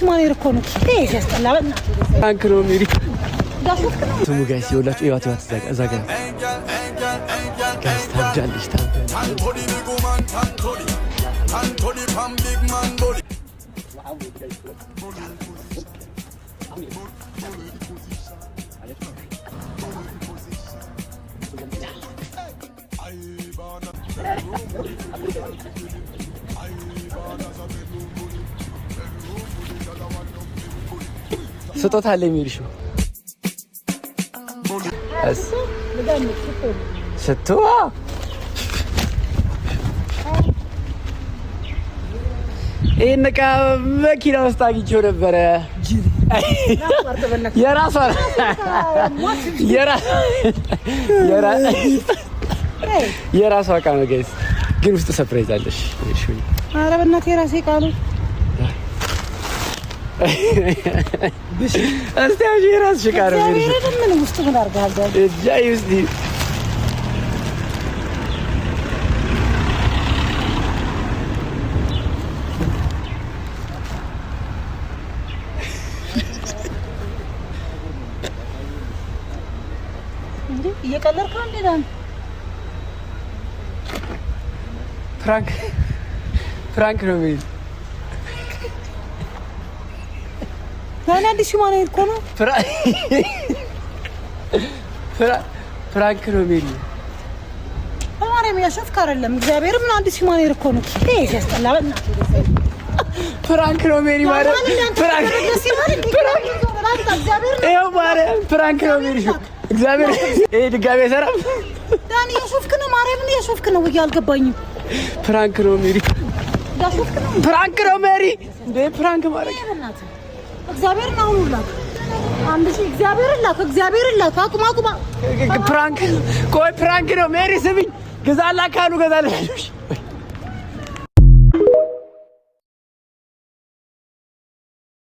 ማኔር እኮ ነው። ይሄ ሲያስጠላ በእናትህ። Prank ነው ሜሪ። እያሾፍክ ነው። ስሙ guys፣ ይኸውላችሁ፣ እዩዋት፣ እዩዋት፣ እዛ ጋ guys፣ ታብዳለች፣ ታብዳለች። ስጦታ አለ የሚልሽ ሽቶ። ይህን ዕቃ መኪና ውስጥ አግኝቼው ነበረ። የራሷ የራሷ ዕቃ ነው guys፣ ግን ውስጥ surprise አለሽ። ኧረ በእናትህ የራሴ ዕቃ ነው። እስቲ አሁን የራስሽ ዕቃ ነው። ምን ውስጡ ምን አድርገሃል? እጃይ ውስጥ እየቀለድክ ነው እንዴ? ዳን Prank ነው የሚል ያን አዲስ ማኔር እኮ ነው። Prank ነው የሚል። በማርያም እያሾፍክ አይደለም። እግዚአብሔር ምን አዲስ ማኔር እኮ ነው። ይሄ ሲያስጠላ በእናትህ። Prank ነው ሜሪ፣ ማርያም prank፣ prank፣ ይኸው ማርያም prank ነው ሜሪ። እግዚአብሔር ይሄ ድጋሚ አይሰራም። ዳን እያሾፍክ ነው። ማርያምን እያሾፍክ ነው። ወይ አልገባኝም። Prank ነው ሜሪ፣ እያሾፍክ ነው። Prank ነው ሜሪ። እንዴ prank ማድረግ እግዚአብሔርን አሁን ላክ፣ አንድ ሺህ እግዚአብሔርን ላክ፣ እግዚአብሔርን ላክ። አቁም አቁም። Prank፣ ቆይ prank ነው ሜሪ። ስሚኝ፣ ግዛላ ካሉ ገዛለሽ።